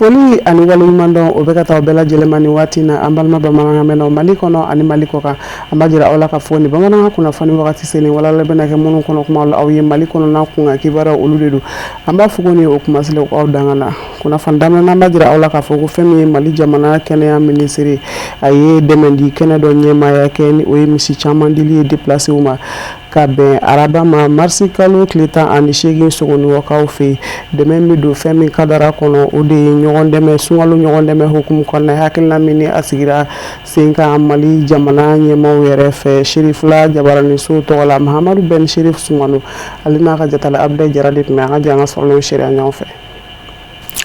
Foli ani waleɲumandɔn, o bɛ ka taa bɛɛ lajɛlen ma nin waati na. An balima bamanankan mɛnnaw Mali kɔnɔ ani Mali kɔ kan, an b'a jira aw la ka fɔ nin bamanankan kunnafoni wagati selen walala bɛna kɛ minnu kɔnɔ kuma aw ye, Mali kɔnɔna kunkan kibaruyaw, olu de don. An b'a fɔ ko nin o kumasile aw danga na. Kunnafoni daminɛ, an b'a jira aw la k'a fɔ ko fɛn min ye Mali jamana kɛnɛya minisiri, a ye dɛmɛ di kɛnɛ dɔ ɲɛmaaya kɛ, ni o ye misi caman dili ye déplacéw ma, ka bɛn araba ma, marisi kalo tile 18, Sogonikɔkaw fɛ yen. Dɛmɛ bɛ don fɛn min kadara kɔnɔ, o de ye ɲɔgɔn dɛmɛ, sunkalo ɲɔgɔn dɛmɛ hukumu kɔnɔna, hakilina min ni a sigira sen kan Mali jamana ɲɛmaaw yɛrɛ fɛ. Serifila Jabaraniso tɔgɔ la, Mahamadu Ben Serif Sumano, ale n'a ka jatala Abudulayi Jara de tun bɛ. An ka jɛ an ka sɔrɔlenw seereya ɲɔgɔn fɛ.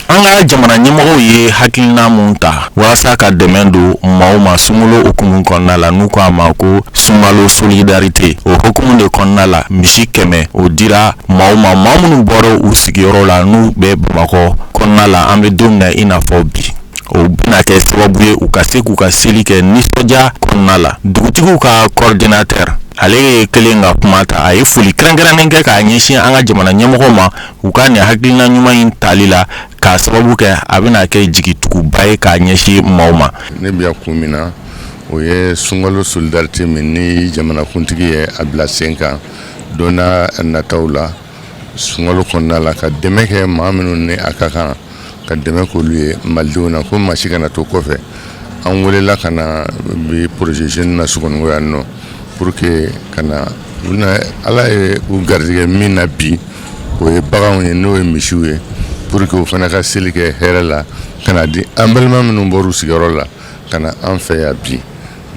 An ka jamana ɲɛmɔgɔw ye hakilina mun ta walasa ka dɛmɛ don maaw ma sunkalo hukumu kɔnɔna la, n'u ko a ma ko sunkalo solidarité, o hukumu de kɔnɔna la, misi 100, o dira maaw ma, maa minnu bɔra u sigiyɔrɔ la, n'u bɛ Bamakɔ kɔnɔna la. An bɛ don min na i n'a fɔ bi, o bɛna kɛ sababu ye u ka se k'u ka seli kɛ nisɔndiya kɔnɔna la. Dugutigiw ka coordinateur, ale ye kelen ka kuma ta. A ye foli kɛrɛnkɛrɛnnen kɛ k'a ɲɛsin an ka jamana ɲɛmɔgɔw ma u ka nin hakilina ɲuman in tali la, k'a sababu kɛ a bɛna kɛ jigituguba ye k'a ɲɛsin maaw ma. Ne bɛ kun min na, o ye sunkalo solidarité min ni jamanakuntigi ye a bila sen kan don nataw la sunkalo kɔnɔna la, ka dɛmɛ kɛ maa minnu ni a ka kan ka dɛmɛ k'olu ye malidenw na, ko maa si kana to kɔfɛ. An welela ka na bi projet jeune na Sogonikɔ yan nɔ pour que ka na Ala ye u garijɛgɛ min na bi, o ye baganw ye, n'o ye misiw ye, pour que u fana ka seli kɛ hɛrɛ la, ka na di an balima minnu bɔra u sigiyɔrɔ la ka na an fɛ yan bi.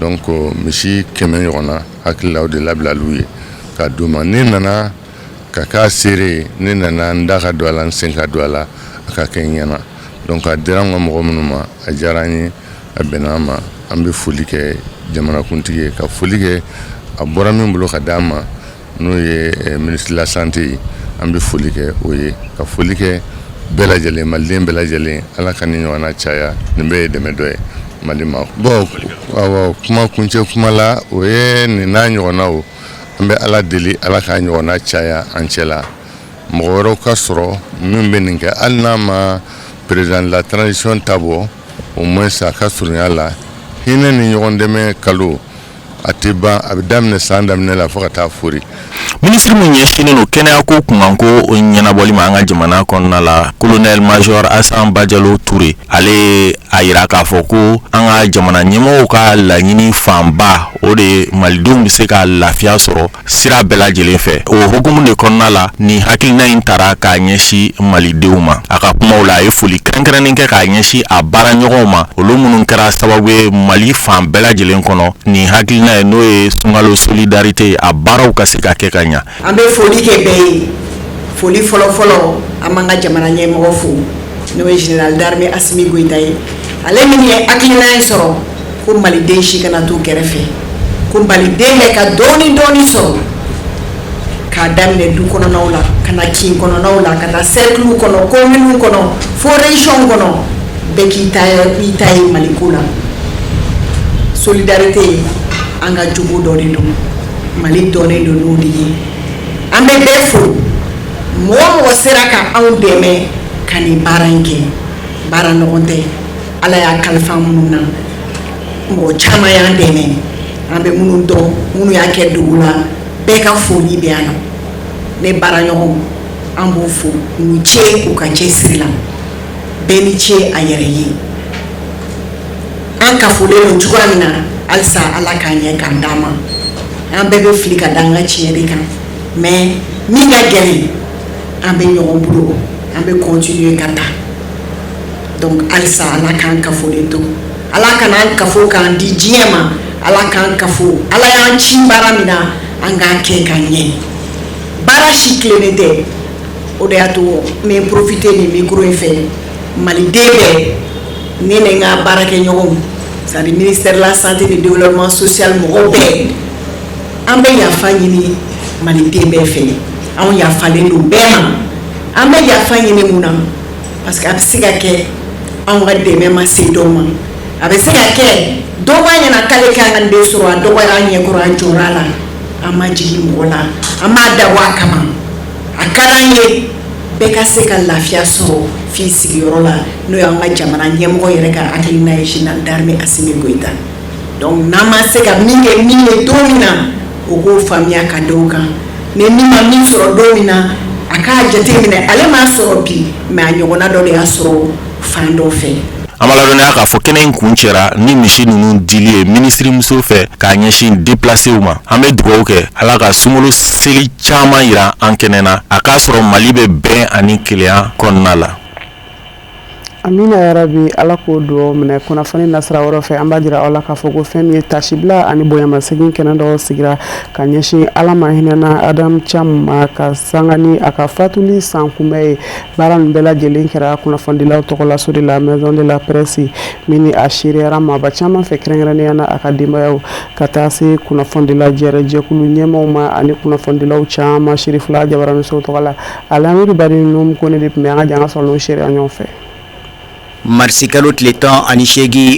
Donc misi 100 ɲɔgɔnna, hakili la, o de labilal'u ye ka d'u ma. Ne nana ka k'a seere ye, ne nana n da ka don a la, n sen ka don a la, a ka kɛ n ɲɛna. Donc a dira an ka mɔgɔ minnu ma, a diyara an ye, a bɛnna an ma. An bɛ foli kɛ jamanakuntigi ye, ka foli kɛ a bɔra min bolo ka d'an ma, n'o ye ministre de la Santé ye. An bɛ foli kɛ o ye, ka foli kɛ bɛɛ lajɛlen, maliden bɛɛ lajɛlen. Ala ka ni ɲɔgɔnna caya. Nin bɛɛ ye dɛmɛ dɔ ye Mali ma. Bon, awɔ, kuma kuncɛ kuma la, o ye nin n'a ɲɔgɔnnaw. An bɛ Ala deli, Ala k'a ɲɔgɔnna caya an cɛ la, mɔgɔ wɛrɛw ka sɔrɔ min bɛ nin kɛ, hali n'a ma président de la transition ta bɔ, au moins a ka surunya la. Hinɛ ni ɲɔgɔn dɛmɛ kalo, a tɛ ban, a bɛ daminɛ san daminɛ la fo ka taa fori. Minisiri min ɲɛsinnen don kɛnɛyako kunkanko ɲɛnabɔli ma an ka jamana kɔnɔna la, colonel major Asan Bajalo Ture, ale a yira k'a fɔ ko an ka jamana ɲɛmɔgɔw ka laɲini fanba, o de ye malidenw bɛ se ka lafiya sɔrɔ sira bɛɛ lajɛlen fɛ. O hukumu de kɔnɔna la, nin hakilina in tara k'a ɲɛsin malidenw ma. A ka kumaw la, a ye foli kɛrɛnkɛrɛnnen kɛ k'a ɲɛsin a baaraɲɔgɔnw ma, olu minnu kɛra sababu ye Mali fan bɛɛ lajɛlen kɔnɔ, nin hakilina ye, n'o ye sunkalo solidarité, a baaraw ka se ka kɛ ka ɲa. An bɛ foli kɛ bɛɛ ye. Foli fɔlɔ-fɔlɔ, an b'an ka jamana ɲɛmɔgɔ fo, n'o ye général d'armée Assimi Goïta ye, ale min ye hakilina in sɔrɔ ko maliden si kana to kɛrɛfɛ, ko maliden bɛ ka dɔɔni dɔɔni sɔrɔ, k'a daminɛ du kɔnɔnaw la, ka na kin kɔnɔnaw la, ka na cercle kɔnɔ, commune kɔnɔ, fo région kɔnɔ, bɛɛ k'i ta i ta ye Maliko la. Solidarité, an ka jogo dɔ de don, Mali dɔnnen don n'o de ye. An bɛ bɛɛ fo, mɔgɔ mɔgɔ sera ka anw dɛmɛ ka nin baara in kɛ. Baara ɲɔgɔn tɛ, Ala y'a kalifa minnu na, mɔgɔ caman y'an dɛmɛ, an bɛ minnu dɔn, minnu y'a kɛ dugu la, bɛɛ ka foli bɛ yan nɔ. Ne baaraɲɔgɔnw, an b'u fo, u ni ce u ka cɛsiri la. Bɛɛ ni ce a yɛrɛ ye. An kafolen don cogoya min na, halisa Ala k'an ɲɛ k'an d'an ma. An bɛɛ bɛ fili ka da an ka tiɲɛ de kan, mais min ka gɛlɛn, an bɛ ɲɔgɔn bolo, an bɛ continuer ka taa. Donc halisa Ala k'an kafolen to, Ala kana an kafo k'an di diɲɛ ma, Ala k'an kafo. Ala y'an ci baara min na, an k'an kɛ ka ɲɛ. Baara si tilennen tɛ. O de y'a to n bɛ profiter nin micro in fɛ, maliden bɛɛ, ne ni n ka baarakɛɲɔgɔnw, c'est à dire ministère de la Santé et du Développement social, mɔgɔw bɛɛ, an bɛ yafa ɲini maliden bɛɛ fɛ. Anw yafalen don bɛɛ ma. An bɛ yafa ɲini mun na? Parce que a bɛ se ka kɛ anw ka dɛmɛ ma se dɔw ma, a bɛ se ka kɛ dɔw b'a ɲɛna k'ale kan ka den sɔrɔ, a dɔgɔya an ɲɛkɔrɔ, a jɔra a la. An ma jigin mɔgɔ la, an m'a dabɔ a kama. A ka d'an ye Bɛɛ ka se ka lafiya sɔrɔ f'i sigiyɔrɔ la, n'o y'an ka jamana ɲɛmɔgɔ yɛrɛ ka hakilina ye, général d'armée Assimi Goïta. Donc n'an ma se ka min kɛ min ye don min na, o k'o faamuya ka da o kan. Ni min ma min sɔrɔ don min na, a k'a jateminɛ, ale m'a sɔrɔ bi, mais a ɲɔgɔnna dɔ de y'a sɔrɔ fan dɔ fɛ. An b'a ladɔnniya k'a fɔ kɛnɛ in kun cɛra ni misi ninnu dili ye minisirimuso fɛ k'a ɲɛsin déplacéw ma. An bɛ dugawu kɛ, Ala ka sunkalo seli caman yira an kɛnɛ na, a k'a sɔrɔ Mali bɛ bɛn ani kelenya kɔnɔna la. Amina yarabi, Ala k'o dugawu minɛ. Kunnafoni nasira wɛrɛ fɛ, an b'a jira aw la k'a fɔ ko fɛn min ye tasibila ani bonyamasegin kɛnɛ dɔ sigira ka ɲɛsin Ala ma hinɛna Adam Cam ma, ka sanga ni a ka fatuli san kunbɛn ye. Baara nin bɛɛ lajɛlen kɛra kunnafonidilaw tɔgɔlaso de la, Maison de la Presse, min ni a seereyara maaba caman fɛ, kɛrɛnkɛrɛnnenya na a ka denbayaw, ka taa se kunnafonidila jɛrɛ jɛkulu ɲɛmaaw ma ani kunnafonidilaw caman. Sirifila jabaranisow tɔgɔ la, Alamidu Bari Numu Kone de tun bɛ an ka jan ka sɔrɔ seereya ɲɔgɔn fɛ. Marisikalo tile 18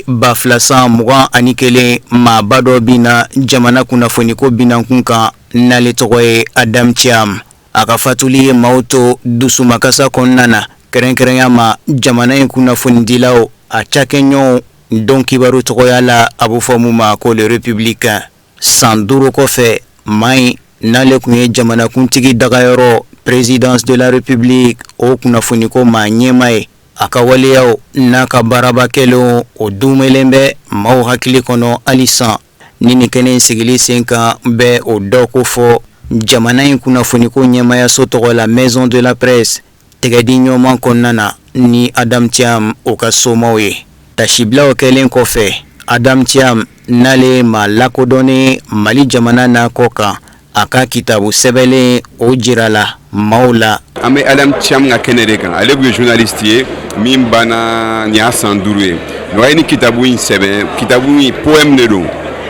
2021, maaba dɔ binna jamana kunnafoniko binankun kan, n'ale tɔgɔ ye Adam Thiam. A ka fatuli ye maaw to dusumakasa kɔnɔna na, kɛrɛnkɛrɛnya ma jamana in kunnafonidilaw, a cakɛɲɔgɔnw, don kibaru tɔgɔya la a bɛ fɔ mun ma ko Le Républicain. San 5 kɔfɛ, maa in n'ale tun ye jamanakuntigi dagayɔrɔ Présidence de la République o kunnafoniko maa ɲɛmaa ye, a ka waleyaw n'a ka baaraba kɛlenw, o duumɛlen bɛ maaw hakili kɔnɔ halisa. Ni nin kɛnɛ in sigili sen kan bɛ o dɔ ko fɔ jamana in kunnafoniko ɲɛmayaso tɔgɔ la, Maison de la Presse, tɛgɛdi ɲɔgɔnma kɔnɔna na ni Adam Thiam o ka somaw ye. Tasibilaw kɛlen kɔfɛ, Adam Thiam n'ale ye maa lakodɔnnen Mali jamana n'a kɔ kan, a ka kitabu sɛbɛnlen o jirala maaw la. An bɛ Adam Thiam ka kɛnɛ de kan. Ale tun ye journaliste ye min banna nin y'a san 5 ye. Donc a ye nin kitabu in sɛbɛn. Kitabu in, poème de don,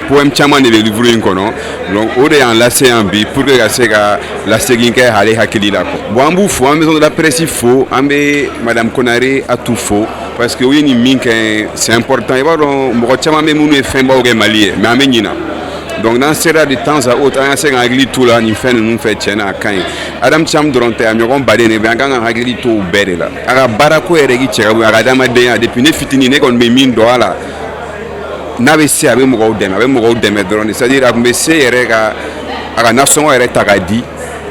poème caman de bɛ livre in kɔnɔ. Donc o de y'an lase yan bi pour que ka se ka lasegin kɛ ale hakili la. Bon, an b'u fo, an bɛ Maison de la Presse fo, an bɛ madame Konare Atou fo, parce que u ye nin min kɛ, c'est important. I b'a dɔn, mɔgɔ caman bɛ minnu ye fɛnbaw kɛ Mali ye, mais an bɛ ɲina. Donc n'an sera de temps à autre, an ka se ka hakili t'u la nin fɛn ninnu fɛ, tiɲɛ na, a ka ɲi. Adam Thiam dɔrɔn tɛ, a ɲɔgɔn baden de bɛ. An kan ka hakili to u bɛɛ de la. A ka baarako yɛrɛ k'i cɛ ka bɔ a ka adamadenya. Depuis ne fitinin, ne kɔni bɛ min dɔn a la, n'a bɛ se, a bɛ mɔgɔw dɛmɛ, a bɛ mɔgɔw dɛmɛ dɔrɔn de. C'est à dire, a tun bɛ se yɛrɛ ka a ka nasɔngɔ yɛrɛ ta k'a di.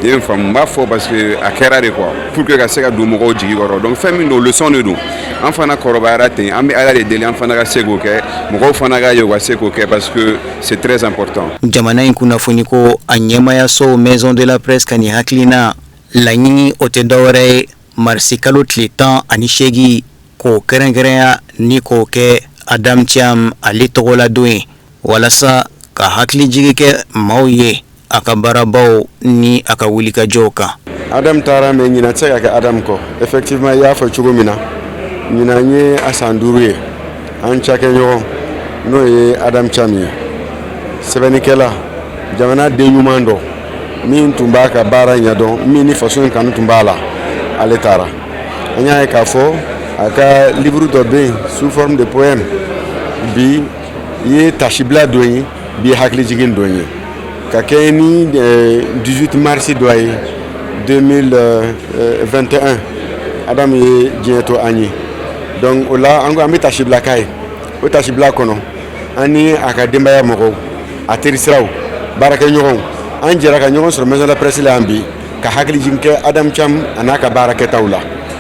Ne ye faamu, n b'a fɔ parce que a kɛra de quoi, pour que ka se ka don mɔgɔw jigi kɔrɔ. Donc fɛn min don, leçon de don. An fana kɔrɔbayara ten, an bɛ Ala de deli, an fana ka se k'o kɛ, mɔgɔw fana ka ye u ka se k'o kɛ, parce que c'est très important. Jamana in kunnafoniko a ɲɛmayaso Maison de la Presse ka nin hakilina laɲini, o tɛ dɔwɛrɛ ye marisikalo tile 18 k'o kɛrɛnkɛrɛnya ni k'o kɛ Adam Thiam ale tɔgɔladon ye, walasa ka hakilijigi kɛ maaw ye a ka baarabaw ni a ka wulikajɔw kan. Adam taara, mais ɲinan tɛ se ka kɛ Adam kɔ. Effectivement, i y'a fɔ cogo min na, ɲinan ye a san 5 ye an cakɛɲɔgɔn, n'o ye Adam Thiam ye, sɛbɛnnikɛla, jamana den ɲuman dɔ min tun b'a ka baara ɲɛdɔn, min ni faso in kanu tun b'a la, ale taara. An y'a ye k'a fɔ a ka livre dɔ bɛ yen sous forme de poème. Bi ye tasibila don ye, bi ye hakilijigin don ye, ka kɛ ni 18 mars dɔ ye 2021, Adam ye diɲɛ to an ye. Donc o la, an ko an bɛ tasibila k'a ye. O tasibila kɔnɔ, an ni a ka denbaya mɔgɔw, a terisiraw, baarakɛɲɔgɔnw, an jɛra ka ɲɔgɔn sɔrɔ Maison de la Presse la yan bi, ka hakilijigin kɛ Adam Thiam a n'a ka baarakɛtaw la,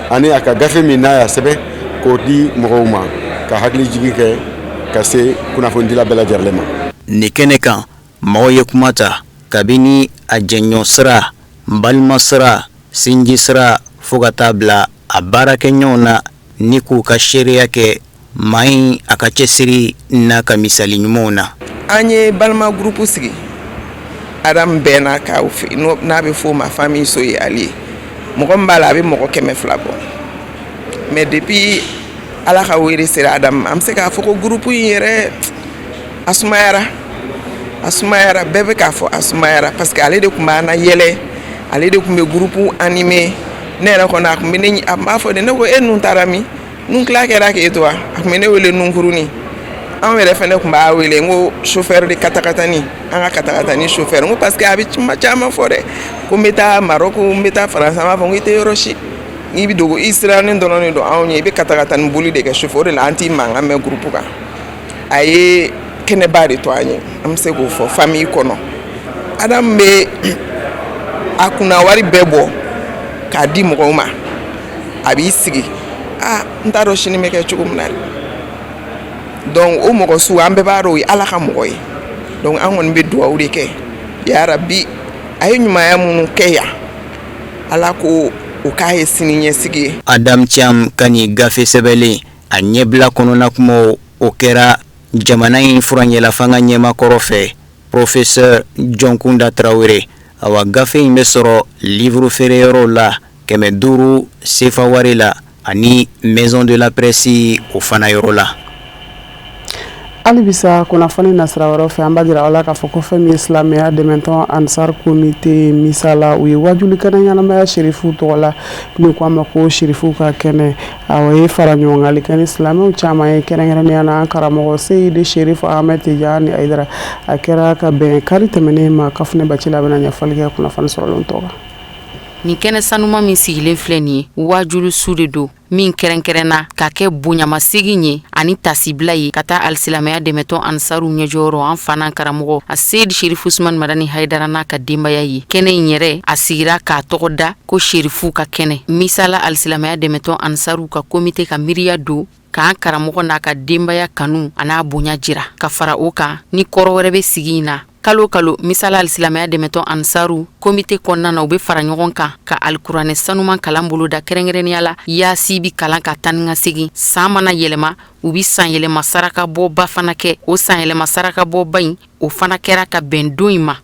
ani a ka gafe min n'a y'a sɛbɛn k'o di mɔgɔw ma, ka hakilijigin kɛ ka se kunnafonidila bɛɛ lajɛlen ma. Nin kɛnɛ kan, mɔgɔw ye kuma ta kabini a jɛɲɔgɔn sira, balima sira, sinji sira, fo ka taa bila a baarakɛɲɔgɔnw na, ni k'u ka seereya kɛ maa in a ka cɛsiri n'a ka misali ɲumanw na. An ye balima groupe sigi Adam bɛɛ n'a ka, n'a bɛ f'o ma famille Sow et alliés. Mɔgɔ min b'a la, a bɛ mɔgɔ 200 bɔ. Mais depuis Ala ka wele sera Adam ma, an bɛ se k'a fɔ ko groupe in yɛrɛ, a sumayara, a sumayara. Bɛɛ bɛ k'a fɔ a sumayara, parce que ale de tun b'an na yɛlɛ, ale de tun bɛ groupe animer. Ne yɛrɛ kɔni, a tun bɛ ne, a tun b'a fɔ de, ne ko e nun taara min, nun tila kɛra k'e to wa? A tun bɛ ne wele nunkurunin. Anw yɛrɛ fɛnɛ tun b'a wele n ko chauffeur de katakatani, an ka katakatani chauffeur, n ko parce que a bɛ kuma caman fɔ dɛ, ko n bɛ taa Maroc, n bɛ taa France. An b'a fɔ n ko i tɛ yɔrɔ si. N'i bɛ dogo, i sirannen dɔrɔn de don anw ɲɛ, i bɛ katakatanin boli de kɛ sufɛ. O de la an t'i mankan mɛn groupe kan. A ye kɛnɛba de to an ye, an bɛ se k'o fɔ famille kɔnɔ. Adam bɛ a kunna wari bɛɛ bɔ k'a di mɔgɔw ma. A b'i sigi, aa, n t'a dɔn sini bɛ kɛ cogo min na. Donc o mɔgɔ sugu, an bɛɛ b'a dɔn o ye Ala ka mɔgɔ ye. Donc an kɔni bɛ dugawu de kɛ, yarabi, a ye ɲumanya minnu kɛ yan, Ala ko o k'a ye sini ɲɛsigi ye. Adam Thiam ka nin gafe sɛbɛnlen a ɲɛbila kɔnɔna kumaw, o kɛra jamana in furancɛlafanga ɲɛmakɔrɔ fɛ, professeur Jɔnkunda Tarawele. Awa, gafe in bɛ sɔrɔ livre feereyɔrɔw la 500 sefa wari la ani Maison de la Presse o fana yɔrɔ la. Halibisa kunnafoni nasira wɛrɛ fɛ, an b'a jira aw la k'a fɔ ko fɛn min ye silamɛya dɛmɛtɔn Ansar Comité Misala, u ye wajuli kɛnɛ ɲɛnamaya Serifuw tɔgɔ la min ko a ma ko Serifuw ka kɛnɛ. Awɔ, ye fara ɲɔgɔngali kɛ ni silamɛw caman ye, kɛrɛnkɛrɛnnenya na an karamɔgɔ Seyidi Sherif Ahmed Tijani Hayidara. A kɛra ka bɛn kari tɛmɛnen ma. Kafunɛ Bacila bɛna ɲɛfɔli kɛ kunnafoni sɔrɔlen tɔgɔ kan. Nin kɛnɛ sanuma min sigilen filɛ nin ye, wajulu su de don min kɛrɛnkɛrɛnna ka kɛ bonyamasegin ye ani tasibila ye ka taa alisilamɛya dɛmɛtɔn Ansaru ɲɛjɔyɔrɔ, an fana karamɔgɔ a Seyidi Sherif Usman Madani Hayidara n'a ka denbaya ye. Kɛnɛ in yɛrɛ, a sigira k'a tɔgɔ da ko Sherifu ka kɛnɛ. Misala alisilamɛya dɛmɛtɔn Ansaru ka komite ka miiriya don k'an karamɔgɔ n'a ka denbaya kanu a n'a bonya jira. Ka fara o kan, ni kɔrɔ wɛrɛ bɛ sigi in na, kalo kalo Misala alisilamɛya dɛmɛtɔn Ansaru komite kɔnɔna na, u bɛ fara ɲɔgɔn kan ka alikuranɛ sanuman kalan boloda, kɛrɛnkɛrɛnnenya la yaasi bi kalan ka taa ni ka segin. San mana yɛlɛma, u bi san yɛlɛma saraka bɔba fana kɛ. O san yɛlɛma saraka bɔba in, o fana kɛra ka bɛn don in ma.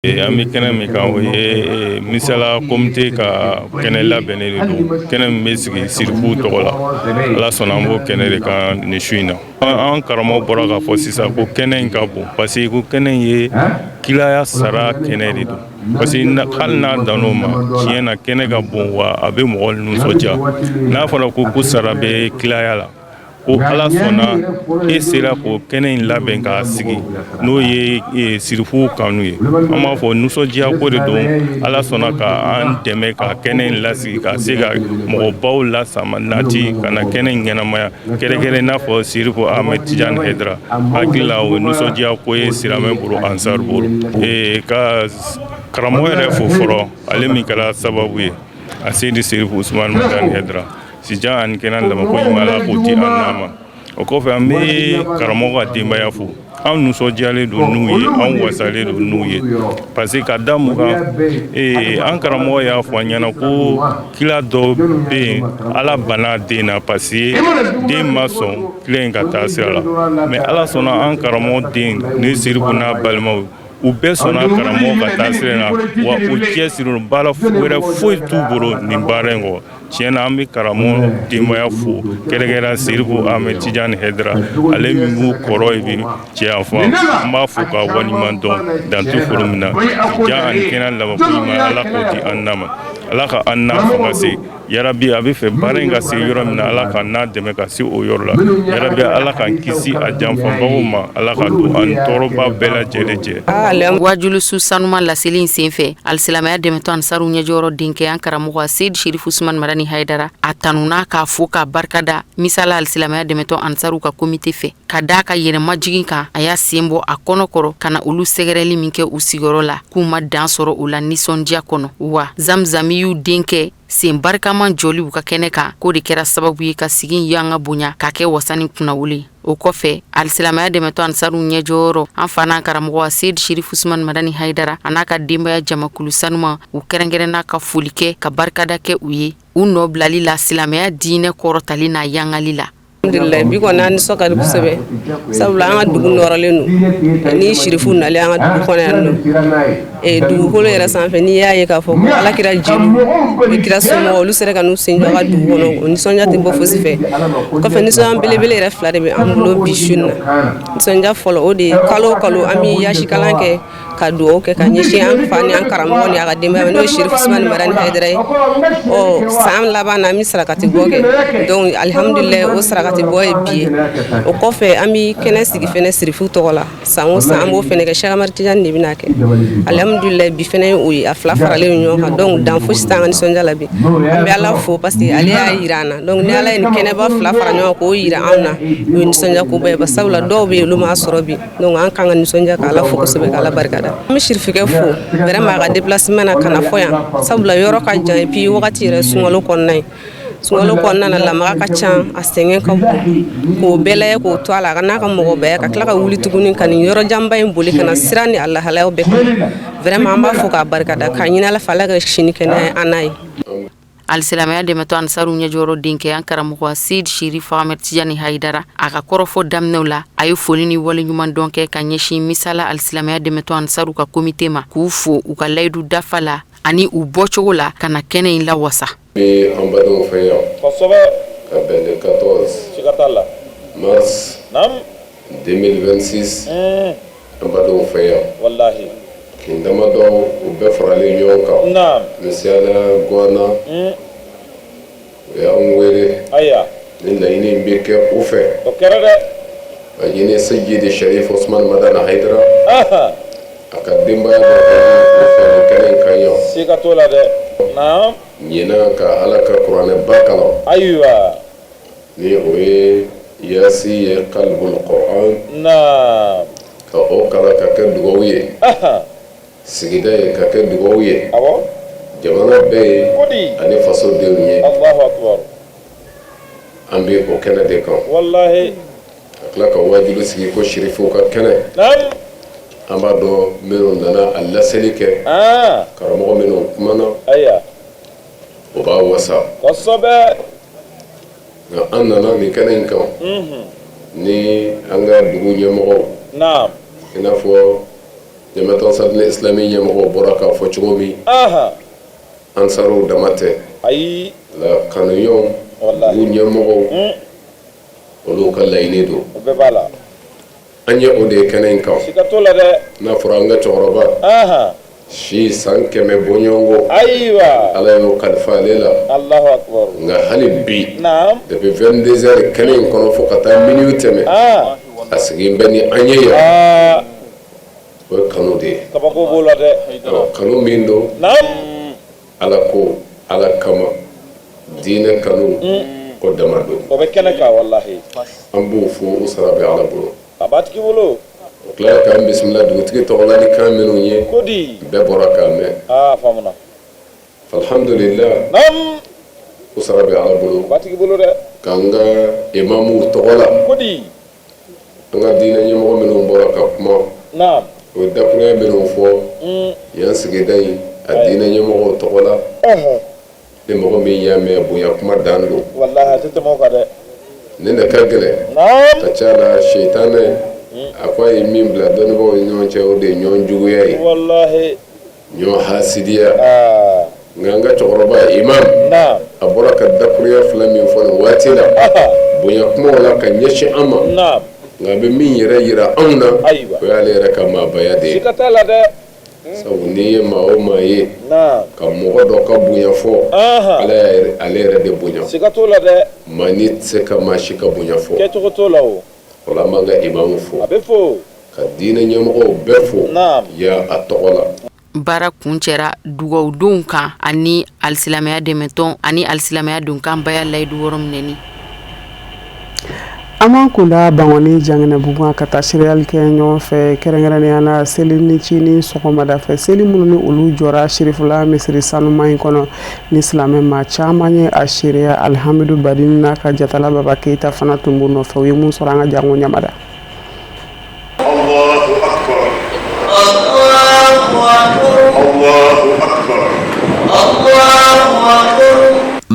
An bɛ kɛnɛ min kan, o ye Misala komite ka kɛnɛ labɛnnen de don, kɛnɛ min bɛ sigi sirifu tɔgɔ la. Ala sɔnna, an b'o kɛnɛ de kan nin su in na. An karamɔgɔ bɔra k'a fɔ sisan ko kɛnɛ in ka bon, parce que ko kɛnɛ in ye kilaya sara kɛnɛ de don. Parce que hali n'a dan'o ma, tiɲɛ na, kɛnɛ ka bon wa a bɛ mɔgɔ nisɔndiya. N'a fɔra ko sara bɛ kilaya la, ko Ala sɔnna e sera k'o kɛnɛ in labɛn k'a sigi, n'o ye sirifu kanu ye, an b'a fɔ nisɔndiya ko de don. Ala sɔnna ka an dɛmɛ ka kɛnɛ in lasigi, ka se ka mɔgɔbaw lasama nati ka na kɛnɛ in ɲɛnamaya, kɛrɛnkɛrɛn n'a fɔ Sirifu Ahmed Tijani Hayidara. Hakili la, o ye nisɔndiya ko ye silamɛ bolo, Ansar bolo. Ka karamɔgɔ yɛrɛ fo fɔlɔ, ale min kɛra sababu ye, a Seyidi Sirifu Usumani Madani Hayidara, sijan ani kɛnɛ labanko ɲuman, Ala k'o di an n'a ma. O kɔfɛ, an bɛ karamɔgɔ ka denbaya fo. Anw nisɔndiyalen don n'u ye, anw wasalen don n'u ye, parce que ka da mun kan, an karamɔgɔ y'a fɔ an ɲɛna ko kila dɔ bɛ yen, Ala banna den na parce que den ma sɔn kila in ka taa sira la. Mais Ala sɔnna, an karamɔgɔ den ni Sirifu n'a balimaw, u bɛɛ sɔnna karamɔgɔ ka taa sira na, wa u cɛsiri, baara wɛrɛ foyi t'u bolo nin baara in kɔ. Tiɲɛ na, an bɛ karamɔgɔ denbaya fo, kɛrɛnkɛrɛn Sirifu Ahmed Tijani Hayidara, ale min b'u kɔrɔ ye bi cɛ fɔ. An b'a fo ka waleɲuman dɔn dan tɛ foli min na. Sijan ani kɛnɛya labanko ɲuman, Ala k'o di an n'a ma. Ala ka an n'a fanga se, yarabi. A bɛ fɛ baara in ka se yɔrɔ min na, Ala ka n'a dɛmɛ ka se o yɔrɔ la, yarabi. Ala k'an kisi a janfabagaw ma, Ala ka don an tɔɔrɔba bɛɛ lajɛlen cɛ. Wajulusu sanuma laseli in senfɛ, alisilamɛya dɛmɛtɔn Ansaru ɲɛjɔyɔrɔ denkɛ, an karamɔgɔ Seyidi Sherif Usman Madani Hayidara, a tanuna k'a fo k'a barikada Misala alisilamɛya dɛmɛtɔn Ansaru ka komite fɛ, ka d'a ka yɛrɛmajigin kan. A y'a sen bɔ a kɔnɔ kɔrɔ ka na olu sɛgɛrɛli min kɛ u sigiyɔrɔ la, k'u ma dan sɔrɔ o la nisɔndiya kɔnɔ. Wa Zamzamiyu denkɛ sen barikama jɔli u ka kɛnɛ kan, k'o de kɛra sababu ye ka sigi in yanga bonya ka kɛ wasa ni kunnawolo. O kɔfɛ, alisilamɛya dɛmɛtɔn Ansaru ɲɛjɔyɔrɔ, an fa n'an karamɔgɔ Seyidi Sherif Usman Madani Hayidara, a n'a ka denbaya jamakulu sanuma, u kɛrɛnkɛrɛnna ka foli kɛ ka barikada kɛ u ye u nɔ bilali la silamɛya diinɛ kɔrɔtali n'a yangali la. Alhamdulilayi, bi kɔni an nisɔn ka di kosɛbɛ, sabula an ka dugu nɔrɔlen don ni sirifu nalen an ka dugu kɔnɔ yan nɔ. Dugukolo yɛrɛ sanfɛ, n'i y'a ye k'a fɔ ko Ala kira jeliw ni kira somɔgɔw, olu sera ka n'u sen jɔ an ka dugu kɔnɔ, o nisɔndiya tɛ bɔ fosi fɛ. Kɔfɛ, nisɔndiya belebele yɛrɛ fila de bɛ an bolo bi su in na. Nisɔndiya fɔlɔ, o de ye kalo o kalo an bɛ yasikalan kɛ. ka dugawu kɛ ka ɲɛsin an fa ni an karamɔgɔ ni a ka denbaya ma, n'o ye Sherif Usumani Madani Hayidara ye. Ɔ, san laban na, an bɛ sarakati bɔ kɛ. Donc alihamudulilayi, o sarakati bɔ ye bi ye. O kɔfɛ, an bɛ kɛnɛ sigi fɛnɛ sirifu tɔgɔ la. San o san, an b'o fɛnɛ kɛ. Cheikh Amadu Tijani de bɛna kɛ. Alihamudulilayi, bi fɛnɛ ye o ye, a fila faralen ɲɔgɔn kan. Donc dan fosi t'an ka nisɔndiya la bi. An bɛ Ala fo parce que ale y'a jira an na. Donc ni Ala ye nin kɛnɛba fila fara ɲɔgɔn kan k'o jira anw na, o ye nisɔndiya koba ye, sabula dɔw bɛ yen, olu m'a sɔrɔ bi. Donc an kan ka nisɔndiya ka Ala fo kosɛbɛ, ka Ala barikada. An bɛ sirifikɛ fo vraiment a ka déplacement na ka na fɔ yan, sabula yɔrɔ ka jan, et puis wagati yɛrɛ, sunkalo kɔnɔna ye, sunkalo kɔnɔna na, lamaga ka ca, a sɛgɛn ka bon. K'o bɛɛ lajɛ k'o to a la, a ka n'a ka mɔgɔ bɛɛ ka tila ka wuli tuguni ka nin yɔrɔ janba in boli ka na, sira ni a lahalayaw bɛɛ kan. Vraiment, an b'a fo k'a barikada, k'a ɲini Ala fɛ, Ala ka sini kɛnɛya an n'a ye. Alisilamɛya dɛmɛtɔn Ansaru ɲɛjɔyɔrɔ denkɛ, an karamɔgɔ Seyid Sherif Ahmed Tijani Hayidara, a ka kɔrɔfɔ daminɛw la, a ye foli ni waleɲuman dɔn kɛ ka ɲɛsin Misala alisilamɛya dɛmɛtɔn Ansaru ka komite ma, k'u fo u ka layidu dafa la ani u bɔcogo la ka na kɛnɛ in lawasa. Bi an badenw fɛ yan, kosɛbɛ, ka bɛn le 14, siga t'a la, mars, naam, 2026, an badenw fɛ yan, walahi, kin damadɔ u bɛɛ faralen ɲɔgɔn kan, naam, Misala Gwana, u y'an wele, ayiwa, ni laɲini in bɛ kɛ u fɛ, o kɛra dɛ, a ɲini Seyidi Sharif Osman Madani Hayidara, a ka denbaya dɔ ka u fɛ nin kɛnɛ in kan yan, siga t'o la dɛ, naam. Ɲinan ka Ala ka kuranɛba kalan, ayiwa, ni o ye yasi ye, kalbul Qur'an, naam, ka o kalan ka kɛ dugawu ye sigida ye, ka kɛ dugawu ye, awɔ, jamana bɛɛ ye, kodi, ani fasodenw ye. Allahu akbar. An bɛ o kɛnɛ de kan, walahi, ka tila ka wajibi sigi ko sirifuw ka kɛnɛ. Naam. An b'a dɔn minnu nana a laseli kɛ, karamɔgɔ minnu kumana, ayiwa, o b'a wasa kosɛbɛ. Nka an nana nin kɛnɛ in kan ni an ka dugu ɲɛmɔgɔw, naam, i n'a fɔ Jamiatu Ansarudini Islami ɲɛmɔgɔw bɔra k'a fɔ cogo min, ansaruw dama tɛ, ayi, la kanuɲɔgɔnw, dugu ɲɛmɔgɔw, olu ka laɲini don. O bɛɛ b'a la. An ye o de ye kɛnɛ in kan. Siga t'o la dɛ. N'a fɔra an ka cɛkɔrɔba si san 100 bɔɲɔgɔnko, ayiwa, Ala y'o kalifa ale la. Alahu akibaru. Nka hali bi, naam, depuis 22 heures kɛnɛ in kɔnɔ fo ka taa minuit tɛmɛ, a sigilen bɛ ni an ye yan. O ye kanu de ye. Kabako b'o la dɛ. Kanu min don, naam, Ala ko Ala kama, diinɛ kanu o dama don. O bɛ kɛnɛ kan, walahi. An b'o fo, o sara bɛ Ala bolo. A b'a tigi bolo. O tilala k'an bisimila dugutigi tɔgɔ la ni kan minnu ye. Kodi. Bɛɛ bɔra k'a mɛn. Aa, faamuna. Alhamdulillah. Naam. O sara bɛ Ala bolo. A b'a tigi bolo dɛ. K'an ka imamuw tɔgɔ la. Kodi. An ka diinɛ ɲɛmɔgɔ minnu bɔra ka kuma, naam, o ye dakuruɲɛ minnu fɔ yan sigida in a diinɛ ɲɛmɔgɔw tɔgɔ la, ni mɔgɔ min y'a mɛn, bonya kuma dan don. Walahi, a tɛ tɛmɛ o kan dɛ. Nin de ka gɛlɛn, naam, ka ca la seitanɛ a ko a ye min bila dɔnnibaaw ni ɲɔgɔn cɛ, o de ye ɲɔgɔn juguya ye, walahi, ɲɔgɔn hasidiya. Nka an ka cɛkɔrɔba imam, a bɔra ka dakuruya fila min fɔ nin waati la bonya kumaw la ka ɲɛsin an ma, nka a bɛ min yɛrɛ yira anw na, o y'ale yɛrɛ ka maabaya de ye. Siga t'a la dɛ. Sabu n'i ye maa o maa ye ka mɔgɔ dɔ ka bonya fɔ, Ala y'ale yɛrɛ de bonya. Siga t'o la dɛ. Maa ni tɛ se ka maa si ka bonya fɔ. Kɛcogo t'o la o. O la an b'an ka imamu fo. A bɛ fo. Ka diinɛ ɲɛmɔgɔw bɛɛ fo yan a tɔgɔ la. Baara kuncɛra dugawudonw kan ani alisilamɛya dɛmɛtɔn ani alisilamɛya donkanbaya layidu wɔrɔ minɛni. An b'an kunda Bankɔni Janginɛbugu kan ka taa seereyali kɛ ɲɔgɔn fɛ, kɛrɛnkɛrɛnnenya na selincinin sɔgɔmada fɛ seli minnu ni olu jɔra Sirifula misiri sanuma in kɔnɔ, ni silamɛ maa caman ye a seereya. Alihamidu Badini n'a ka jatala Baba Keyita fana tun b'u nɔfɛ. U ye mun sɔrɔ? An ka jango ɲamada.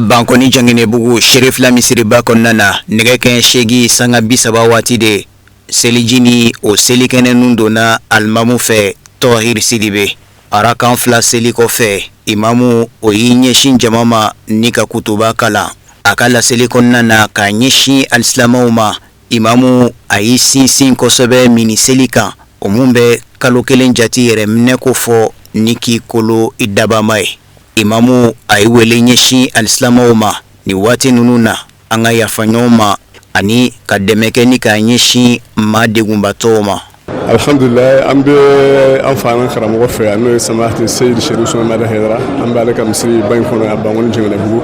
Bankɔni Janginɛbugu Sirifila misiriba kɔnɔna na, nɛgɛ kanɲɛ 8 sanga 30 waati de seliji ni o selikɛnɛ nun donna alimamu fɛ Tɔhiri Sidibe. Arakan fila seli kɔfɛ, imamu o y'i ɲɛsin jama ma ni ka kutuba kalan. A ka laseli kɔnɔna na k'a ɲɛsin alisilamɛw ma, imamu a y'i sinsin kosɛbɛ mini seli kan. o mun bɛ kalo kelen jate yɛrɛ minɛ ko fɔ ni k'i kolo i dabama ye. Imamu a ye wele ɲɛsin alisilamɛw ma nin waati ninnu na, an ka yafa ɲɔgɔn ma ani ka dɛmɛ kɛ ni k'a ɲɛsin maa degunbatɔw ma. Alhamdulilayi, an bɛ an fa an karamɔgɔ fɛ yan, n'o ye Samahati Seyidi Sherif Usumani Madani Hayidara. An b'ale ka misiri ba in kɔnɔ yan, Bankoni Jɛngɛnɛbugu.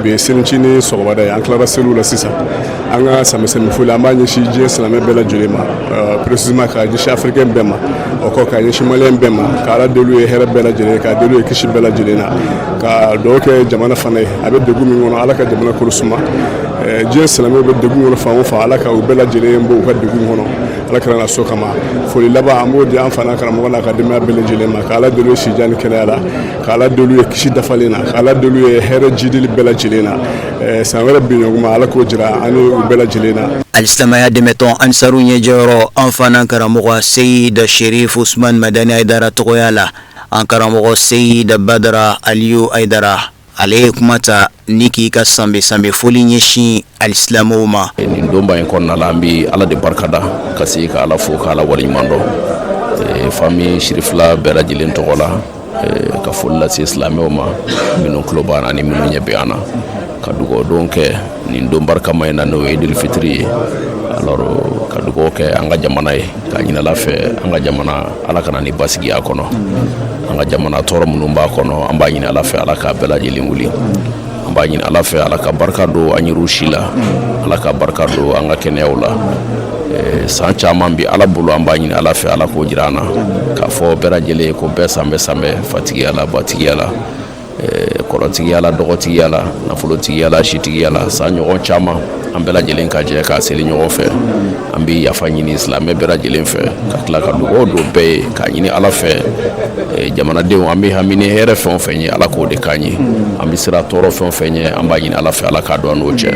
Bi ye selincinin sɔgɔmada ye, an tilara seliw la sisan. An ka sanbɛ foli, an b'a ɲɛsin diɲɛ silamɛ bɛɛ lajɛlen ma, précisément k'a ɲɛsin africain bɛɛ ma, o kɔ k'a ɲɛsin malien bɛɛ ma, ka Ala deli ye hɛrɛ bɛɛ lajɛlen, k'a deli ye kisi bɛɛ lajɛlen na, ka dugawu kɛ jamana fana ye. A bɛ degun min kɔnɔ, Ala ka jamana kolo suma. Diɲɛ silamɛw bɛ degun kɔnɔ fan o fan, Ala ka u bɛɛ lajɛlen bɔ u ka degun kɔnɔ, Ala kira na so kama. Foli laban, an b'o di an fana karamɔgɔ n'a ka denbaya bɛɛ lajɛlen ma, ka Ala deli sijan ni kɛnɛya la, ka Ala deli ye kisi dafalen na, ka Ala deli ye hɛrɛ jidili bɛɛ lajɛlen na. San wɛrɛ bi ɲɔgɔn, Ala k'o jira an ni u bɛɛ lajɛlen na. Alisilamaya dɛmɛtɔn Ansaru ɲɛjɔyɔrɔ, an fana karamɔgɔ Seyid Sherif Usman Madani Hayidara tɔgɔya la, an karamɔgɔ Seyid Badara Aliyu Hayidara, ale ye kuma ta ni k'i ka sanbɛ sanbɛ foli ɲɛsin alisilamɛw ma. Nin donba in kɔnɔna la, an bɛ Ala de barikada ka se ka Ala fo, ka Ala waleɲuman dɔn. Famille sirifila bɛɛ lajɛlen tɔgɔ la, ka foli lase silamɛw ma, minnu tulo b'an na ni minnu ɲɛ bɛ an na, ka dugawu don kɛ nin don barikama in na, n'o ye Idil Fitiri ye. Alors, ka dugawu kɛ an ka jamana ye, k'a ɲini Ala fɛ, an ka jamana, Ala ka na ni basigi a kɔnɔ. An ka jamana, tɔɔrɔ minnu b'a kɔnɔ, an b'a ɲini Ala fɛ, Ala k'a bɛɛ lajɛlen wuli. An b'a ɲini Ala fɛ, Ala ka barika don an yɛrɛw si la, Ala ka barika don an ka kɛnɛyaw la. San caman bi Ala bolo, an b'a ɲini Ala fɛ, Ala k'o jira an na, k'a fɔ bɛɛ lajɛlen ko bɛɛ sanbɛ sanbɛ, fatigiya la, batigiya la, kɔrɔtigiya la, dɔgɔtigiya la, nafolotigiya la, sitigiya la, san ɲɔgɔn caman, an bɛɛ lajɛlen ka jɛ k'a seli ɲɔgɔn fɛ. An bɛ yafa ɲini silamɛ bɛɛ lajɛlen fɛ, ka tila ka dugawu don bɛɛ ye, k'a ɲini Ala fɛ, jamanadenw, an bɛ hami ni hɛrɛ fɛn o fɛn ye, Ala k'o de k'an ye. An bɛ siran tɔɔrɔ fɛn o fɛn ɲɛ, an b'a ɲini Ala fɛ, Ala k'a don an n'o cɛ.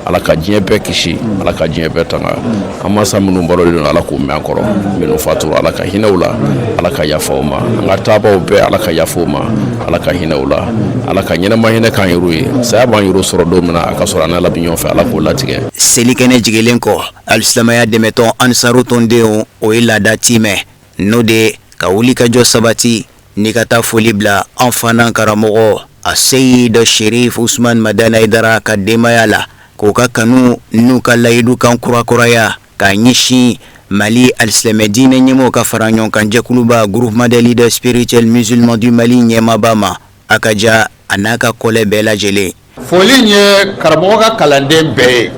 Ala ka diɲɛ bɛɛ kisi, Ala ka diɲɛ bɛɛ tanga. An masa minnu balolen don, Ala k'u mɛn an kɔrɔ. Minnu fatura, Ala ka hinɛ u la, Ala ka yafa u ma. An ka taabaw bɛɛ, Ala ka yafa u ma, Ala ka hinɛ u la, Ala ka ɲɛnama hinɛ k'an yɛrɛw ye. Saya b'an yɛrɛw sɔrɔ don min na, a ka sɔrɔ an n'Ala bɛ ɲɔgɔn fɛ, Ala k'o latigɛ. Selikɛnɛ jigilen kɔ, alisilamaya dɛmɛtɔn Ansaru tɔndenw, o ye laada timɛ, n'o de ka wuli ka jɔ sabati ni ka taa foli bila an fana karamɔgɔ a Seyid Sherif Usman Madani Hayidara ka denbaya la, k'o ka kanu n'u ka layidu kan kurakuraya k'a ɲɛsin Mali alisilamɛ diinɛ ɲɛmɔgɔw ka fara ɲɔgɔn kan jɛkuluba Groupement des leaders spirituels musulmans du Mali ɲɛmaaba ma, a ka ja a n'a ka kɔlɛ bɛɛ lajɛlen. Foli in ye karamɔgɔ ka kalanden bɛɛ ye,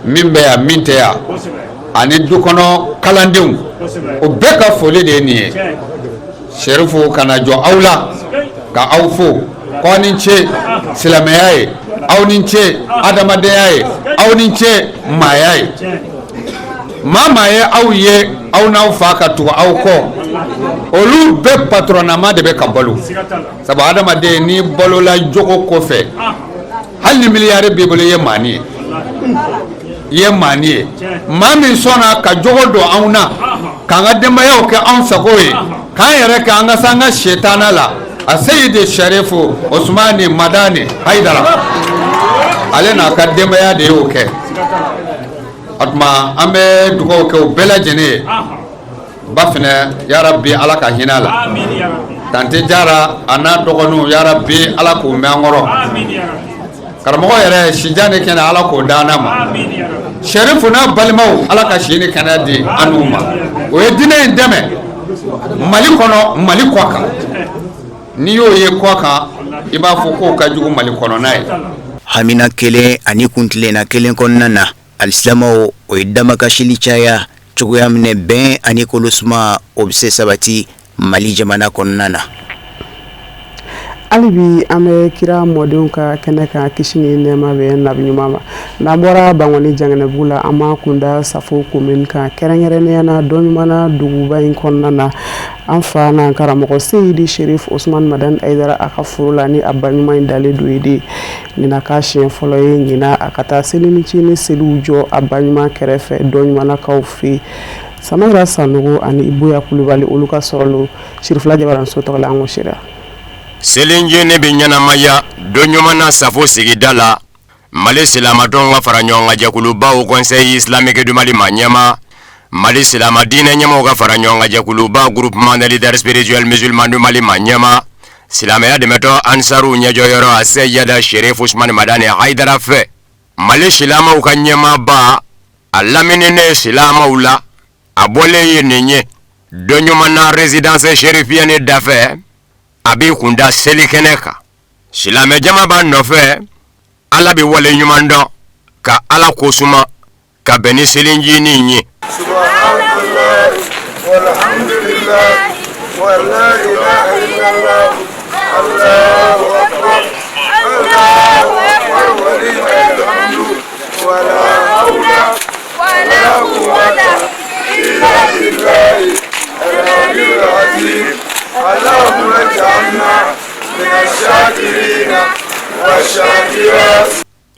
min bɛ yan, min tɛ yan, ani du kɔnɔ kalandenw, o bɛɛ ka foli de ye nin ye. Serifu ka na jɔ aw la ka aw fo ko aw ni ce silamɛya ye, aw ni ce adamadenya ye, aw ni ce maaya ye. Maa maa ye aw ye, aw n'aw fa ka tugu aw kɔ, olu bɛɛ patɔrɔnnama de bɛ ka balo. Sabu adamaden, n'i balola jogo kɔfɛ, hali ni miliyari b'i bolo, i ye maani ye, i ye maani ye. Maa min sɔnna ka jogo don anw na, k'an ka denbayaw kɛ anw sago ye, k'an yɛrɛ kɛ an ka se an ka setana la, a Seyidi Sɛrifu Osumani Madani Hayidara, ale n'a ka denbaya de y'o kɛ. O tuma, an bɛ dugawu kɛ u bɛɛ lajɛlen ye. Ba fana, yarabi, Ala ka hinɛ a la. Tante Jara a n'a dɔgɔninw, yarabi, Ala k'u mɛn an kɔrɔ. Karamɔgɔ yɛrɛ, sijan ni kɛnɛ, Ala k'o d'an ma. Sɛrifu n'a balimaw, Ala ka si ni kɛnɛ di an n'u ma. O ye diinɛ in dɛmɛ Mali kɔnɔ, Mali kɔ kan. N'i y'o ye kɔ kan, i b'a fɔ k'o ka jugu Mali kɔnɔna ye. Hamina kelen ani kuntilenna kelen kɔnɔna na, alisilamɛw, o ye damakasili caya cogoya minɛ, bɛn ani kolosuma, o bɛ se sabati Mali jamana kɔnɔna na. Hali bi an bɛ kira mɔdenw ka kɛnɛ kan, kisi ni nɛɛma bɛ nabi ɲuman ma. N'an bɔra Bankoni Jangɛnɛbugu la, an b'an kunda Safo commune kan, kɛrɛnkɛrɛnnenya na Dɔɲumana duguba in kɔnɔna na, an fa n'an karamɔgɔ Seyidi Sherif Osman Madani Hayidara a ka foro la, ni a ba ɲuman in dalen don ye de. Nin a ka siɲɛ fɔlɔ ye ɲinan a ka taa selincinin seliw jɔ a ba ɲuman kɛrɛfɛ Dɔɲumanakaw fɛ yen. Samayira Sanogo ani Iboya Kulubali, olu ka sɔrɔ Sirifila Jabaranso tɔgɔ la, an ko sera. Selincinin bɛ ɲɛnamaya Dɔɲumana Safo sigida la. Mali silamɛtɔnw ka fara ɲɔgɔn kan jɛkuluba Haut Conseil islamique du Mali maa ɲɛmaa. Mali silama diinɛ ɲɛmaaw ka fara ɲɔgɔn kan jɛkuluba groupement des leaders spirituels musulmans du Mali maa ɲɛmaa silamɛya dɛmɛtɔn Ansaru ɲɛjɔyɔrɔ a Seyida Sherif Usumani Madani Hayidara fɛ Mali silamaw ka ɲɛmaaba a lamininen silamaw la a bɔlen ye nin ye don ɲuman na résidence chérifienne dafɛ a b'i kunda selikɛnɛ kan silamɛ jama b'a nɔfɛ Ala bɛ wale ɲuman dɔn ka Ala kosuma ka bɛn ni selincinin ye.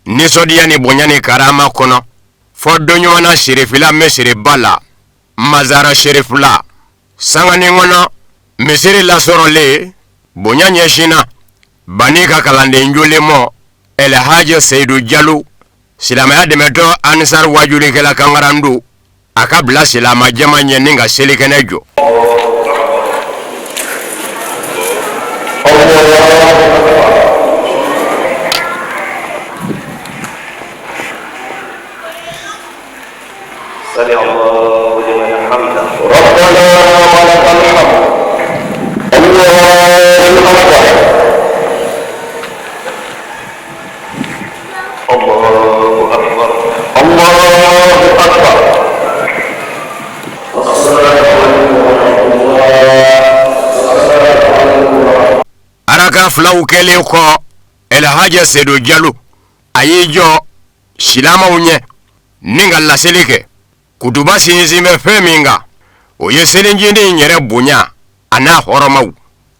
Nisɔndiya ni bonya ni karama kɔnɔ fɔ don ɲuman na serifila misiriba la mazara serifila sanganin kɔnɔ misiri lasɔrɔlen bonya ɲɛsinna bani ka kalanden jolen mɔ ɛlɛhaji seyidu jalo silamɛya dɛmɛtɔn ansar wajulikɛla kankarandu a ka bila silama jama ɲɛ ni ka selikɛnɛ jɔ Araka filaw kɛlen kɔ ɛlɛhajɛ seyidu jalo a y'i jɔ silamaw ɲɛ ni ka laseli kɛ kutuba sinsin bɛ fɛn min kan o ye selincinin yɛrɛ bonya a n'a hɔrɔmaw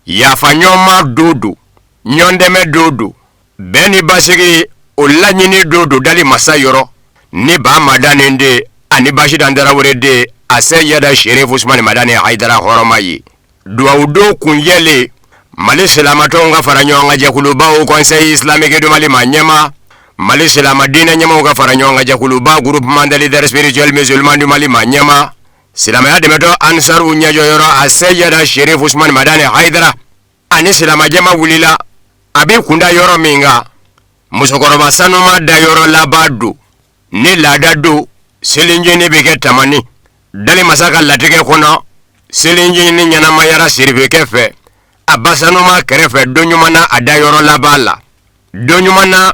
yafa ɲɔgɔnma don don ɲɔgɔndɛmɛ don don bɛn ni basigi o laɲini don don dali masa yɔrɔ ni ba madani den ani basidan tarawele den a seyida sherif usumani madani hayidara hɔrɔma ye duwawu don kuncɛlen mali silamatɔnw ka fara ɲɔgɔn kan jɛkuluba haut conseil islamique du mali maa ɲɛmaa mali silama diinɛ ɲɛmaaw ka fara ɲɔgɔn kan jɛkuluba groupement des leaders spirituels musulmans du mali maa ɲɛmaa silamɛya dɛmɛtɔn ansaru ɲɛjɔyɔrɔ a seyida sherif usumani madani hayidara ani silamɛjama wulila a bɛ kunda yɔrɔ min kan musokɔrɔba sanuma da yɔrɔ laban don ni laada don selincinin bɛ kɛ tamani dali masa ka latigɛ kɔnɔ selincinin ɲɛnamayara sirifikɛ fɛ a ba sanuma kɛrɛfɛ don ɲuman na a da yɔrɔ laban la don ɲuman na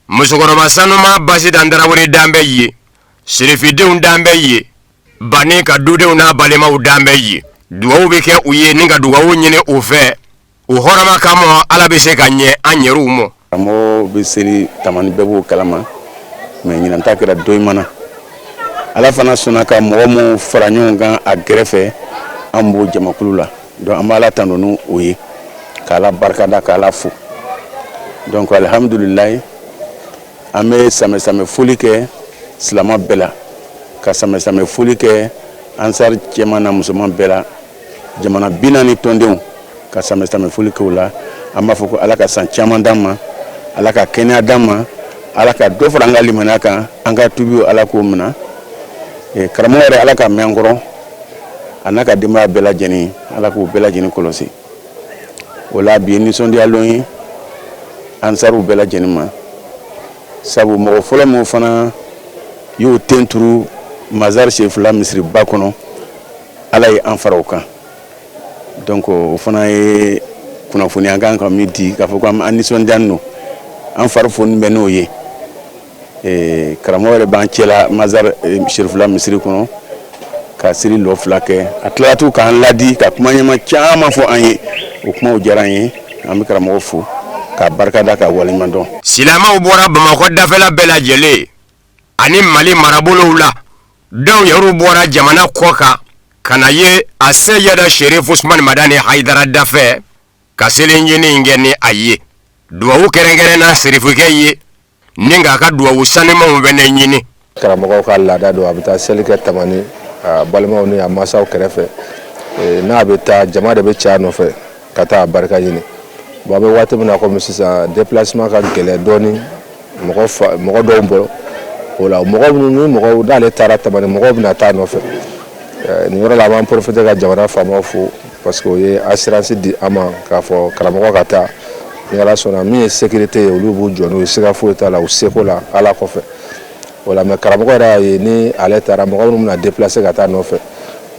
musokɔrɔba sanuma basidan tarawele dan bɛ yen sirifidenw dan bɛ yen bani ka dudenw n'a balimaw dan bɛ yen dugawu bɛ kɛ u ye ni ka dugawu ɲini u fɛ u hɔrɔma kama ala bɛ se ka ɲɛ an yɛrɛw ma karamɔgɔ bɛ seli tamani bɛɛ b'o kalama mais ɲinan ta kɛra don ɲuman na ala fana sɔnna ka mɔgɔ minnu fara ɲɔgɔn kan a gɛrɛfɛ an b'o jamakulu la donc an b'ala tanu ni o ye k'ala barikada k'ala fo donc alihamudulilayi an bɛ samɛsamɛ foli kɛ silama bɛɛ la ka samɛsamɛ foli kɛ ansari cɛman na musoman bɛɛ la jamana 40 tɔndenw ka samɛsamɛ foli kɛ u la an b'a fɔ ko ala ka san caman d'an ma ala ka kɛnɛya d'an ma ala ka dɔ fara an ka limaniya kan an ka tubi ala k'o minɛ karamɔgɔ yɛrɛ ala ka mɛn an kɔrɔ a n'a ka denbaya bɛɛ lajɛlen ala k'u bɛɛ lajɛlen kɔlɔsi o la bi ye nisɔndiya lon ye ansariw bɛɛ lajɛlen ma sabu mɔgɔ fɔlɔ min fana y'o ten turu mazari serifila misiriba kɔnɔ ala ye an fara o kan donc o fana ye kunnafoni an kan ka min di k'a fɔ ko an nisɔndiyalen don an fari foni bɛ n'o ye karamɔgɔ yɛrɛ b'an cɛla mazari serifila misiri kɔnɔ ka seli lɔ fila kɛ a tilala tun k'an ladi ka kuma ɲuman caman fɔ an ye o kumaw diyara an ye an bɛ karamɔgɔ fo k'a barikada k'a waleɲuman dɔn. Silamɛw bɔra Bamakɔ dafɛla bɛɛ lajɛlen ani Mali marabolow la dɔw yɛrɛw bɔra jamana kɔ kan ka na ye a seyida Serif Usumani Madani Hayidara dafɛ ka selincinin in kɛ ni a ye duwawu kɛrɛnkɛrɛnna serifukɛ ye ni k'a ka duwawu sanimanw fɛnɛ ɲini. Karamɔgɔw ka laada don a bɛ taa seli kɛ Tamani a balimaw ni a masaw kɛrɛfɛ n'a bɛ taa jama de bɛ cɛ a nɔfɛ ka taa a barika ɲini bon an bɛ waati min na komi sisan déplacement ka gɛlɛn dɔɔni mɔgɔ dɔw bolo o la mɔgɔ minnu ni mɔgɔw n'ale taara Tamani mɔgɔw bɛna taa a nɔfɛ. Nin yɔrɔ la, an b'an profiter ka jamana faamaw fo, parce que o ye assurance di an ma k'a fɔ karamɔgɔ ka taa, ni Ala sɔnna, min ye sécurité ye, olu b'u jɔ n'o ye, siga foyi t'a la, u seko la, Ala kɔfɛ o la. Mais karamɔgɔ yɛrɛ y'a ye, ni ale taara, mɔgɔ minnu bɛna déplacer ka taa nɔfɛ,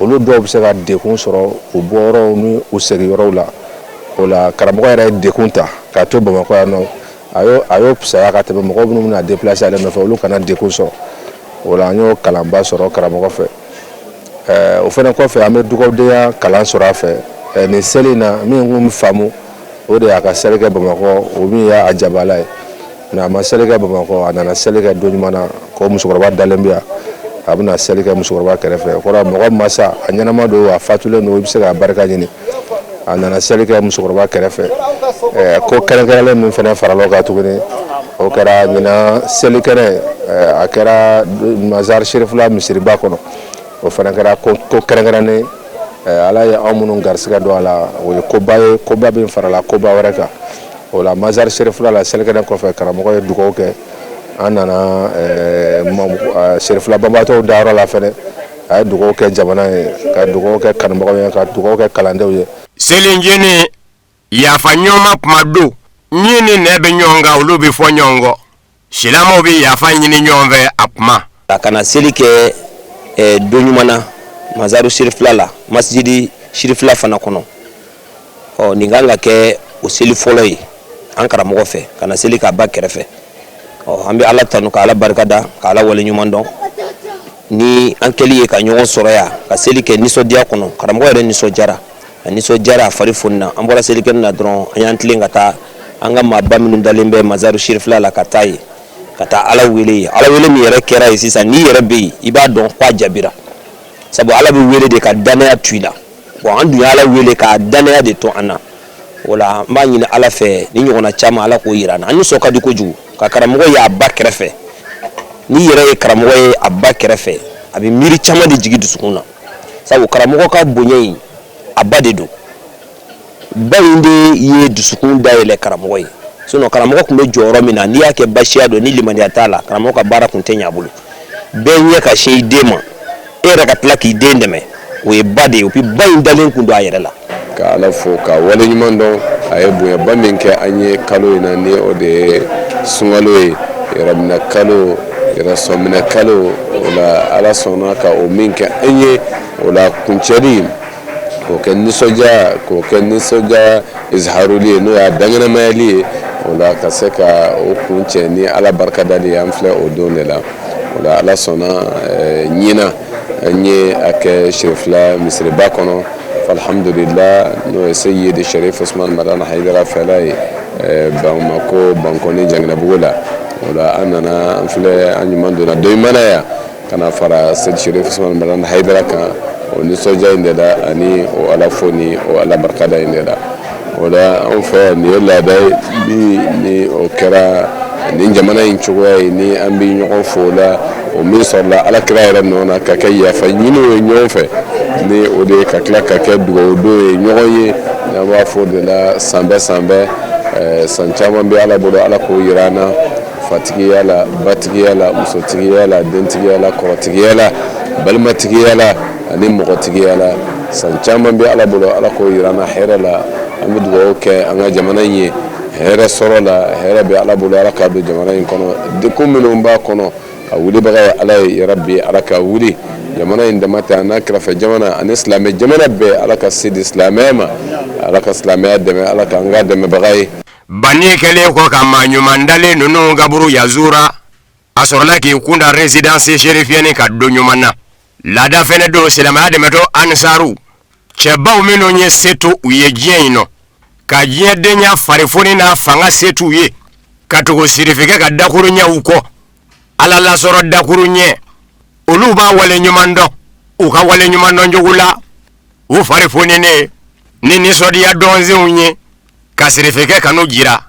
olu dɔw bɛ se ka dekun sɔrɔ u bɔyɔrɔw ni u segiyɔrɔw la. O la, karamɔgɔ yɛrɛ ye dekun ta k'a to Bamakɔ yan nɔ, a y'o fisaya ka tɛmɛ mɔgɔ minnu bɛna déplacer ale nɔfɛ, olu kana dekun sɔrɔ. O la, an y'o kalanba sɔrɔ karamɔgɔ fɛ. O fana kɔfɛ, an bɛ dugawudenya kalan sɔrɔ a fɛ. Nin seli in na, min kun faamu, o de y'a ka seli kɛ Bamakɔ, o min y'a jabala ye. Nka a ma seli kɛ Bamakɔ, a nana seli kɛ don ɲuman na, ko musokɔrɔba dalen bɛ yan, a bɛna seli kɛ musokɔrɔba kɛrɛfɛ. O kɔrɔ, mɔgɔ masa, a ɲɛnama don, a fatulen don, i bɛ se k'a barika ɲini. A nana seli kɛ musokɔrɔba kɛrɛfɛ. Ko kɛrɛnkɛrɛnlen min fana farala o kan tuguni, o kɛra ɲinan selikɛnɛ, a kɛra Mazari Serifula misiriba kɔnɔ. O fana kɛra ko kɛrɛnkɛrɛnnen. Ala ye anw minnu garisigɛ don a la, o ye koba ye, koba min farala koba wɛrɛ kan. O la, Mazari Serifula la, selikɛnɛ kɔfɛ, karamɔgɔ ye dugawu kɛ. An nana Serifula banbaatɔw dayɔrɔ la fɛnɛ, a ye dugawu kɛ jamana ye, ka dugawu kɛ kanubagaw ye, ka dugawu kɛ kalandenw ye. Selincinin yafa ɲɔgɔn kuma don, ɲin ni nɛ bɛ ɲɔgɔn kan, olu bɛ fɔ ɲɔgɔn kɔ. Silamɛw bɛ yafa ɲini ɲɔgɔn fɛ a kuma. A kana seli kɛ don ɲuman na Mazaru Serifila la, masjidi Serifila fana kɔnɔ. Ɔ, nin kan ka kɛ o seli fɔlɔ ye an karamɔgɔ fɛ, ka na seli k'a ba kɛrɛfɛ. Ɔ, an bɛ Ala tanu, ka Ala barikada, ka Ala waleɲuman dɔn ni an kɛli ye ka ɲɔgɔn sɔrɔ yan, ka seli kɛ nisɔndiya kɔnɔ. Karamɔgɔ yɛrɛ nisɔndiyara, a nisɔndiyara, a fari fonina. An bɔra selikɛnɛ na dɔrɔn, an y'an tilen ka taa an ka maaba minnu dalen bɛ Mazaru Serifila la, ka taa yen, ka taa Ala wele yen. Ala wele min yɛrɛ kɛra yen sisan, n'i yɛrɛ bɛ yen, i b'a dɔn k'a jaabira, sabu Ala bɛ wele de ka danaya to i la. Bon, an dun ye Ala wele ka danaya de to an na. O la, an b'a ɲini Ala fɛ, ni ɲɔgɔnna caman, Ala k'o yira an na. An nisɔn ka di kojugu ka karamɔgɔ ye a ba kɛrɛfɛ. N'i yɛrɛ ye karamɔgɔ ye a ba kɛrɛfɛ, a bɛ miiri caman de jigin dusukun na, sabu karamɔgɔ ka bonya in, a ba de don. Ba in de ye dusukun dayɛlɛ karamɔgɔ ye. Sinon, karamɔgɔ tun bɛ jɔyɔrɔ min na, n'i y'a kɛ basiya don ni limaniya t'a la, karamɔgɔ ka baara tun tɛ ɲɛ a bolo. Bɛɛ ɲɛ ka sin i den ma, e yɛrɛ ka tila k'i den dɛmɛ, o ye ba de ye. Puis ba in dalen kun don a yɛrɛ la. Ka Ala fo, ka waleɲuman dɔn, a ye bonyaba min kɛ an ye kalo in na, ni o de ye sunkalo ye, yɛrɛminɛ kalo, yɛrɛsɔminɛ kalo. O la, Ala sɔnna ka o min kɛ an ye, o la kuncɛli k'o kɛ nisɔndiya, k'o kɛ nisɔndiya izharuli ye, n'o y'a dankɛnɛmayali ye. O la, ka se ka o kuncɛ ni Ala barikadali ye, an filɛ o don de la. O la, Ala sɔnna, ɲinan an ye a kɛ Sirifila misiriba kɔnɔ, alhamdulillah, n'o ye Seyidi Sharif Usman Madani Hayidara fɛla ye, Bamakɔ Bankɔni Janginɛbugu la. O la, an nana, an filɛ, an ɲuman donna don ɲuman na yan, ka na fara Seyidi Sharif Usman Madani Hayidara kan o nisɔndiya in de la, ani o Ala fo ni o Ala barikada in de la. O la, anw fɛ, nin ye laada ye min ni o kɛra nin jamana in cogoya ye, ni an bɛ ɲɔgɔn fo o la, o min sɔrɔla Ala kira yɛrɛ nɔ na, ka kɛ yafa ɲini ye ɲɔgɔn fɛ, ni o de ye ka tila ka kɛ dugawu don ye ɲɔgɔn ye. N'an b'a fɔ o de la, san bɛɛ, san bɛɛ, san caman bɛ Ala bolo, Ala k'o yira an na, fatigiya la, batigiya la, musotigiya la, dentigiya la, kɔrɔtigiya la, balimatigiya la, ani mɔgɔtigiya la. San caman bɛ Ala bolo, Ala k'o yira an na hɛrɛ la. An bɛ dugawu kɛ an ka jamana in ye hɛrɛ sɔrɔ la. Hɛrɛ bɛ Ala bolo, Ala k'a don jamana in kɔnɔ. Degun minnu b'a kɔnɔ, a wulibaga ye Ala ye. Yarabi, Ala ka wuli jamana in dama tɛ, a n'a kɛrɛfɛ jamana ani silamɛ jamana bɛɛ. Ala ka se di silamɛya ma, Ala ka silamɛya dɛmɛ, Ala ka an ka dɛmɛbaga ye. Banni kɛlen kɔ ka maa ɲuman dalen ninnu kaburu yazura, a sɔrɔla k'i kunda résidence chérifienne kan don ɲuman na. Laada fɛnɛ don silamɛya dɛmɛtɔn Ansaru cɛbaw minnu ye se to u ye diɲɛ in nɔ, ka diɲɛ denya farifoni n'a fanga se t'u ye, ka tugu sirifikɛ ka dakuruɲɛw kɔ, Ala lasɔrɔ dakuruɲɛ, olu b'a wale ɲuman dɔn u ka wale ɲuman dɔn cogo la, u fari foninen ni nisɔndiya dɔnsenw ye, ka sirifikɛ kanu jira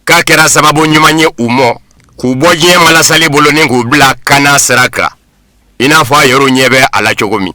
k'a kɛra sababu ɲuman ye u mɔ k'u bɔ diɲɛ malasali bolo ni k'u bila kana sira kan, i n'a fɔ a yɛrɛw ɲɛ bɛ a la cogo min.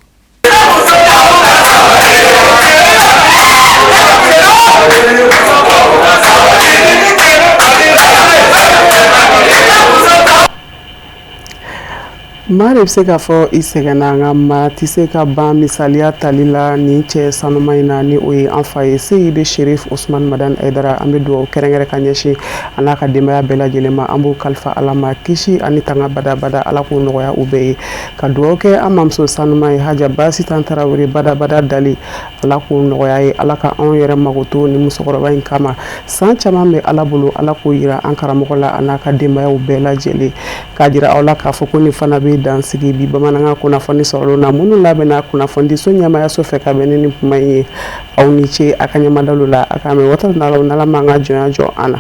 Maa de bɛ se k'a fɔ i sɛgɛnna, nka maa tɛ se ka ban misaliya tali la nin cɛ sanuma in na, ni o ye an fa ye Seyidi Sherif Usman Madani Hayidara. An bɛ dugawu kɛrɛnkɛrɛn ka ɲɛsin a n'a ka denbaya bɛɛ lajɛlen ma. An b'o kalifa Ala ma, kisi ani tanga badabada, Ala k'o nɔgɔya u bɛɛ ye. Ka dugawu kɛ an mamuso sanuma ye Haja Basitan Tarawele, badabada dali, Ala k'o nɔgɔya ye. Ala ka anw yɛrɛ magoto ni musokɔrɔba in kama. San caman bɛ Ala bolo, Ala k'o yira an karamɔgɔ la, a n'a ka denbayaw bɛɛ lajɛlen. K'a jira aw la k'a fɔ ko nin fana bɛ dan sigi bi bamanankan kunnafoni sɔrɔ na minnu labɛnna kunnafonidiso ɲɛmaayaso fɛ ka bɛn ni nin kuma in ye. Aw ni ce a ka ɲɛmadalu la. A k'an bɛn waati nataw, n'Ala m'an ka jɔnya jɔ an na.